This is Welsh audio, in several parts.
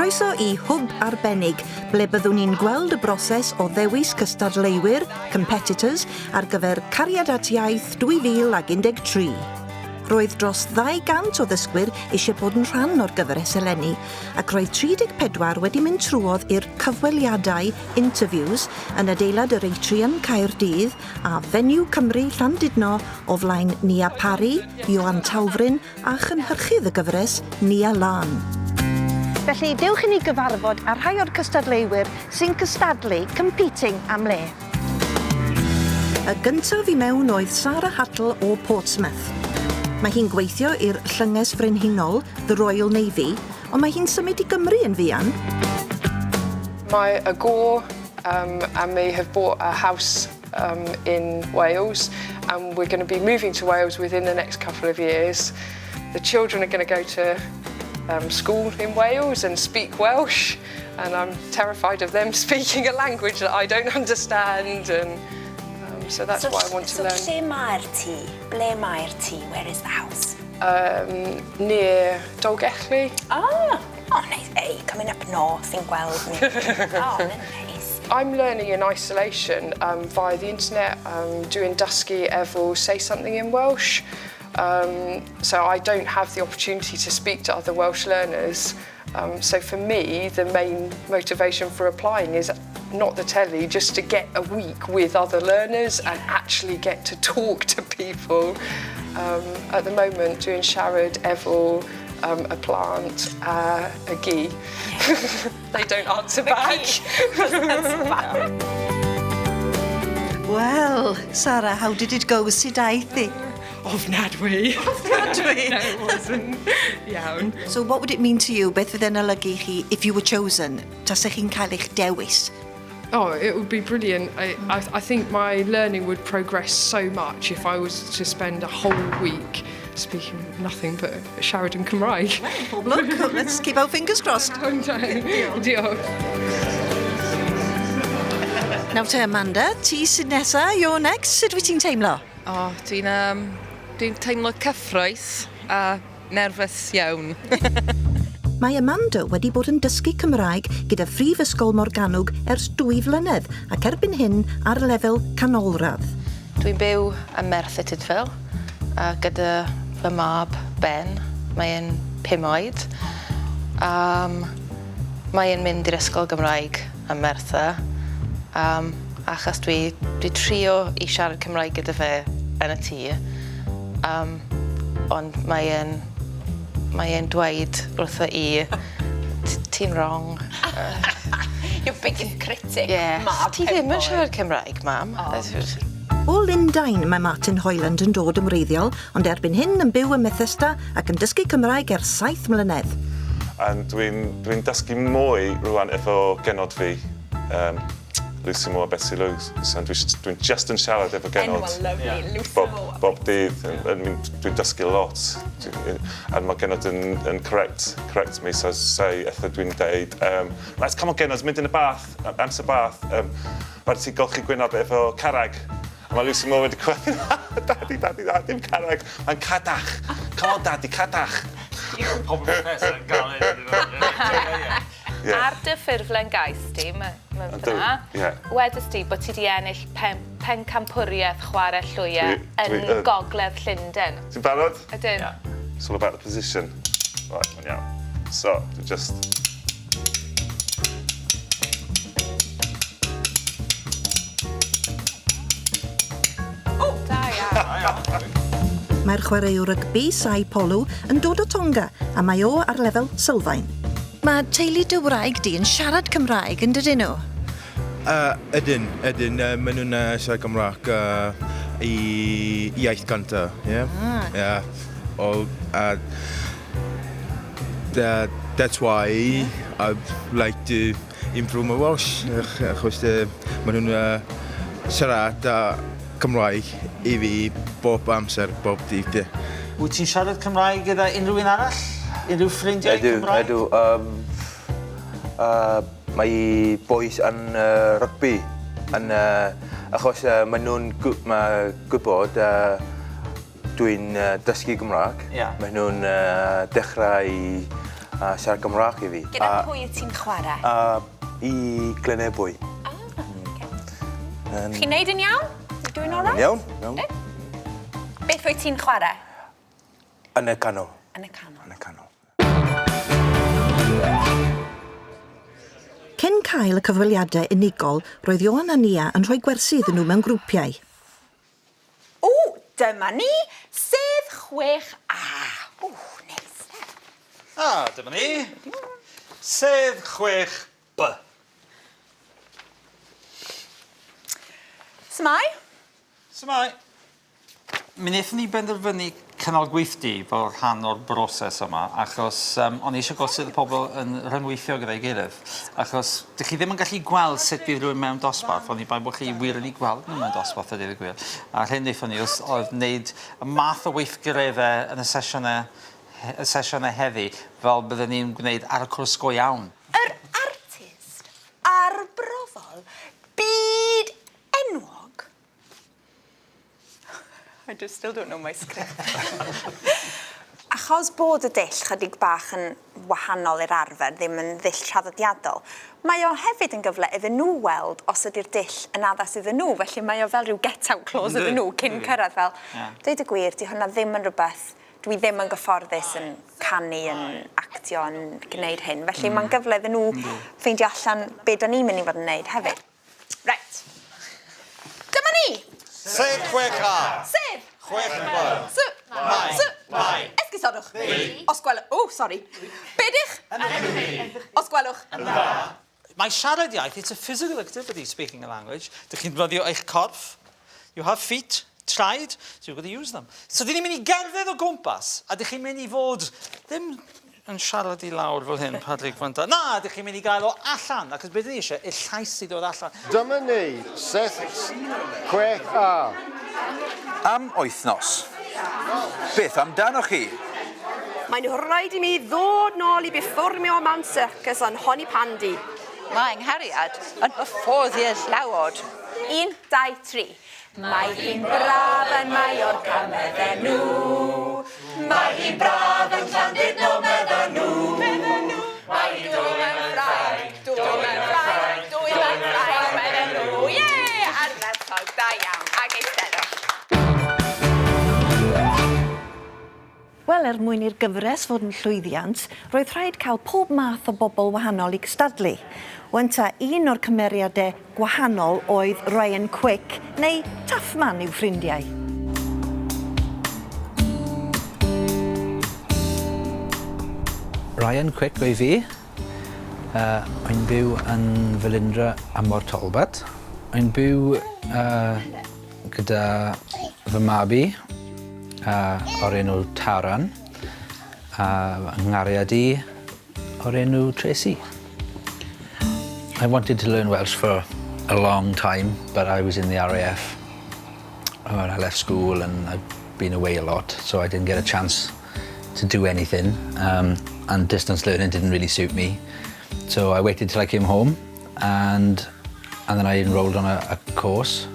Croeso i Hwb Arbennig, ble byddwn ni'n gweld y broses o ddewis cystadleuwyr, competitors, ar gyfer Cariad at Iaith 2013. Roedd dros 200 o ddysgwyr eisiau bod yn rhan o'r gyfres eleni, ac roedd 34 wedi mynd trwodd i'r cyfweliadau, interviews, yn adeilad yr Atrium, Caerdydd, a Venue Cymru, Llandudno, o flaen Nia Parry, Ioan Talfryn a chynhyrchydd y gyfres, Nia Lân. Felly, dewch i ni gyfarfod â rhai o'r cystadleuwyr sy'n cystadlu, competing, am le. Y gyntaf i mewn oedd Sarah Hattle o Portsmouth. Mae hi'n gweithio i'r Llynges Frenhinol, The Royal Navy, ond mae hi'n symud i Gymru yn fuan. Mae y gŵr um, and me have bought a house um, in Wales and we're going to be moving to Wales within the next couple of years. The children are going to go to um, school in Wales and speak Welsh and I'm terrified of them speaking a language that I don't understand and um, so that's so, why I want to so learn. So lle mae'r tŷ? Ble mae'r tŷ? Where is the house? Um, near Dolgelly. Ah, oh nice. Hey, coming up north in gweld ni. Oh, nice. I'm learning in isolation um, via the internet, um, doing Dusky, Efo, Say Something in Welsh. Um, so I don't have the opportunity to speak to other Welsh learners. Um, so for me, the main motivation for applying is not the telly, just to get a week with other learners and actually get to talk to people. Um, at the moment, doing Sharad, Efo, um, a plant, uh, a gi. They don't answer back. Well, Sarah, how did it go? Sut aeth hi? Ofnadwy. Ofnadwy? no, it wasn't. Iawn. So what would it mean to you? Beth fydd e'n olygu i chi if you were chosen? Tasech chi'n cael eich dewis? Oh, it would be brilliant. I, I, I think my learning would progress so much if I was to spend a whole week speaking nothing but siarad yn Cymraeg. Well, pob lwc. Let's keep our fingers crossed. Diolch. Nawr te, Amanda, ti sydd nesa, you're next. Sut wyt ti'n teimlo? O, oh, dwi'n um, dwi teimlo cyffroes a nerfus iawn. Mae Amanda wedi bod yn dysgu Cymraeg gyda Phrifysgol Morgannwg ers dwy flynedd ac erbyn hyn ar lefel canolradd. Dwi'n byw ym Merthyr Tudful a gyda fy mab Ben, mae e'n pum oed. Um, mae e'n mynd i'r ysgol Gymraeg ym Merthyr um, achos dwi, dwi trio i siarad Cymraeg gyda fe yn y tŷ. Um, ond mae e'n mae e'n dweud wrtho i ti'n wrong. Your biggest critic, yeah. mab. Ti ddim yn siarad Cymraeg, mam. Oh. O Lundain mae Martin Hoyland yn dod yn wreiddiol, ond erbyn hyn yn byw ym Methesda ac yn dysgu Cymraeg ers saith mlynedd. And dwi'n dwi dysgu mwy rwan efo genod fi. Um, Lucy Moore a Betty Lou. So dwi'n dwi just yn siarad efo genod. Enw lovely, yeah. Lucy bob, Moore. Bob dydd. Dwi'n dysgu lot. A mae genod yn, yn correct, correct me. So say, eitha dwi'n deud, um, right, come on genod, mynd yn y bath, amser bath. Um, Rhaid ti golchi gwynab efo carreg. A mae Lucy Moore wedi chwerthin, daddy, daddy, daddy, dim carreg, mae'n cadach. Come on, daddy, cadach. Pob yn peth yn galed. Yeah. Ar dy ffurflen gais di, mae ma fyna, yeah. wedys di bod ti di ennill pen, pencampwriaeth chwarae llwyau yn dwi, uh, Gogledd Llundain. Ti'n barod? Ydyn. Yeah. It's all about the position. Right, mae'n iawn. So, dwi just... O, da iawn. Mae'r chwaraewr rygbi, Sai Polu, yn dod o Tonga a mae o ar lefel sylfaen. Mae teulu dy wraig di yn siarad Cymraeg yn dydyn nhw? Uh, ydyn, ydyn. Uh, maen nhw'n uh, siarad Cymraeg uh, i iaith gyntaf. Yeah? Ah. Yeah. Oh, uh, that, that's why I like to improve my Welsh. Achos uh, maen nhw'n uh, siarad uh, Cymraeg i fi bob amser, bob dydd. Yeah. Wyt ti'n siarad Cymraeg gyda unrhyw un arall? Unrhyw ffrindiau Ydw, Cymraeg? ydw. Um, uh, mae boys yn uh, rygbi. Yn, uh, achos uh, maen nhw'n gw ma gwybod uh, dwi'n uh, dysgu Gymraeg. Ie. Maen nhw'n uh, dechrau i a siarad Cymraeg i fi. Gyda pwy wyt ti'n chwarae? A, i Glynebwy. Ah, okay. Chi'n neud yn iawn? You doing all right? Iawn, iawn. Beth wyt ti'n chwarae? Yn y canol. Yn y canol. Yn y canol. Cyn cael y cyfweliadau unigol, roedd Ioan a Nia yn rhoi gwersi iddyn nhw mewn grwpiau. O, dyma ni, sef 6A. O, neis. A, dyma ni. Sef 6B. S'mai? S'mai? Mi wnaethon ni benderfynu cynnal gweithdy fel rhan o'r broses yma, achos o'n i eisiau gweld sut y pobl yn rhyngweithio gyda'i gilydd. Achos dych chi ddim yn gallu gweld sut bydd rhywun mewn dosbarth, oni bai bod chi wir yn ei gweld nhw mewn dosbarth a dweud y gwir. A'r hyn wnaethon ni oedd wneud y math o weithgareddau yn y sesiynau heddi, fel bydden ni'n gwneud ar y cwrs go iawn. Yr artist arbrofol byd enwog. I just still don't know my script. Achos bod y dull chydig bach yn wahanol i'r arfer, ddim yn ddull traddodiadol, mae o hefyd yn gyfle iddyn nhw weld os ydy'r dull yn addas iddyn nhw, felly mae o fel rhyw get-out clause iddyn nhw cyn cyrraedd fel, deud y gwir, di hwnna ddim yn rhywbeth, dwi ddim yn gyfforddus yn canu, yn actio, yn gwneud hyn. Felly mae'n gyfle iddyn nhw ffeindio allan be da ni'n mynd i fod yn gwneud hefyd. Right. Dyma ni! Sef 6A. Sef! 6B. S. Mai. S. Mai. Esgusodwch. Os gwelwch... Oh, sorry. Be dych? Os gwelwch. Mae siarad iaith, it's a physical activity, speaking a language. Dych chi'n defnyddio eich corff. You have feet, traed, so you've got to use them. So dyn ni'n mynd i gerdded o gwmpas, a dych chi'n mynd i fod ddim yn siarad i lawr fel hyn, Patrick Fanta. Na, dych chi'n mynd i gael o allan, achos beth ni eisiau, y llais i ddod allan. Dyma ni, seth 6A. Am wythnos. Beth amdanoch chi? Mae'n rhaid i mi ddod nôl i befformio mewn circus yn Nhonypandy. Mae 'nghariad yn hyfforddi'r llewod. 1, 2, 3. Mae hi'n braf yn Mallorca medden nhw. Mae hi'n braf yn Llandudno medden nhw. Mae hi'n dwym yn Ffrainc, dwym yn Ffrainc, dwym yn Ffrainc medden nhw. Ie! Ardderchog, da iawn. Ac eisteddwch. Wel, er mwyn i'r gyfres fod yn llwyddiant, roedd rhaid cael pob math o bobl wahanol i gystadlu. Wenta, un o'r cymeriadau gwahanol oedd Ryan Quick, neu Taffman i'w ffrindiau. Ryan Quick o'i fi. Mae'n byw yn Felindre a Mor Talbot. Mae'n byw gyda fy mabi o'r enw Taran a nghariad i o'r enw Tracy. I wanted to learn Welsh for a long time, but I was in the RAF when I left school and I'd been away a lot, so I didn't get a chance to do anything. And distance learning didn't really suit me. So I waited till I came home and then I enrolled on a course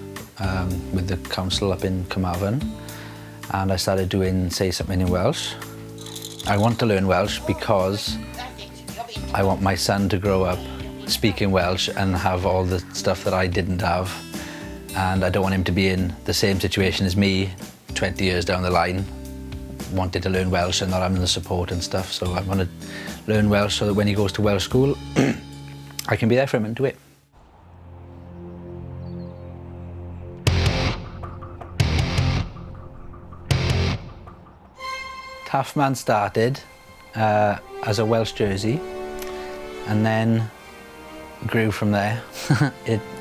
with the council up in Carmarthen and I started doing Say Something in Welsh. I want to learn Welsh because I want my son to grow up speaking Welsh and have all the stuff that I didn't have. And I don't want him to be in the same situation as me 20 years down the line, wanted to learn Welsh and not having the support and stuff. So I want to learn Welsh so that when he goes to Welsh school, I can be there for him and do it. Taffman started as a Welsh jersey and then grew from there.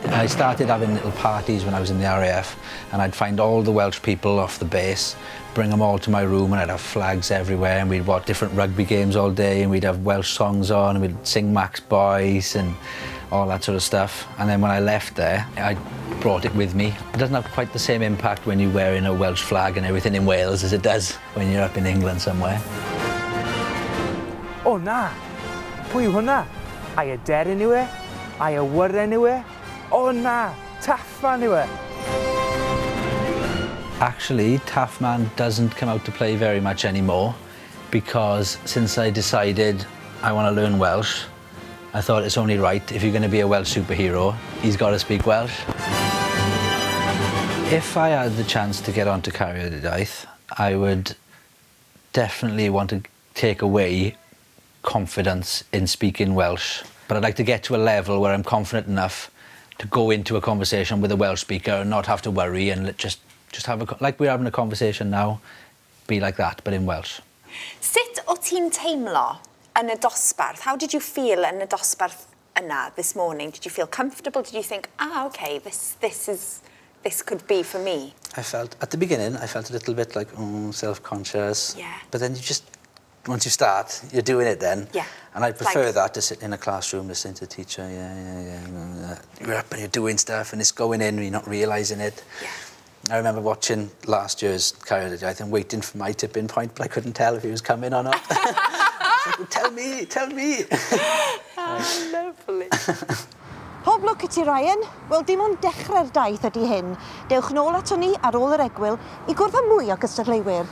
I started having little parties when I was in the RAF and I'd find all the Welsh people off the base, bring them all to my room and I'd have flags everywhere and we'd watch different rugby games all day and we'd have Welsh songs on and we'd sing Max Boyce and all that sort of stuff. And then when I left there, I brought it with me. It doesn't have quite the same impact when you're wearing a Welsh flag and everything in Wales as it does when you're up in England somewhere. O na! Pwy yw hwnna? Ai aderyn yw e? Ai awyren yw e? O na! Taffman yw e! Actually, Taffman doesn't come out to play very much anymore because since I decided I want to learn Welsh, I thought it's only right if you're going to be a Welsh superhero, he's got to speak Welsh. If I had the chance to get onto Cariad at Iaith, I would definitely want to take away confidence in speaking Welsh. But I'd like to get to a level where I'm confident enough to go into a conversation with a Welsh speaker and not have to worry and just have a, like we're having a conversation now, be like that, but in Welsh. Sut o ti'n teimlo yn y dosbarth? How did you feel yn y dosbarth yna this morning? Did you feel comfortable? Did you think, "Ah, okay, this could be for me"? I felt, at the beginning, I felt a little bit like, oh, self-conscious. But then you just, once you start, you're doing it then. And I prefer that to sit in a classroom listening to the teacher, yeah. You're up and you're doing stuff and it's going in and you're not realising it. I remember watching last year's Cariad at Iaith and waiting for my tipping point, but I couldn't tell if he was coming or not. I was like, "Tell me, tell me." Ah, lovely. Pob lwc i ti, Ryan. Wel, dim ond dechrau'r daith ydy hyn. Dewch nôl ato ni ar ôl yr egwyl i gwrdd â mwy o gystadleuwyr.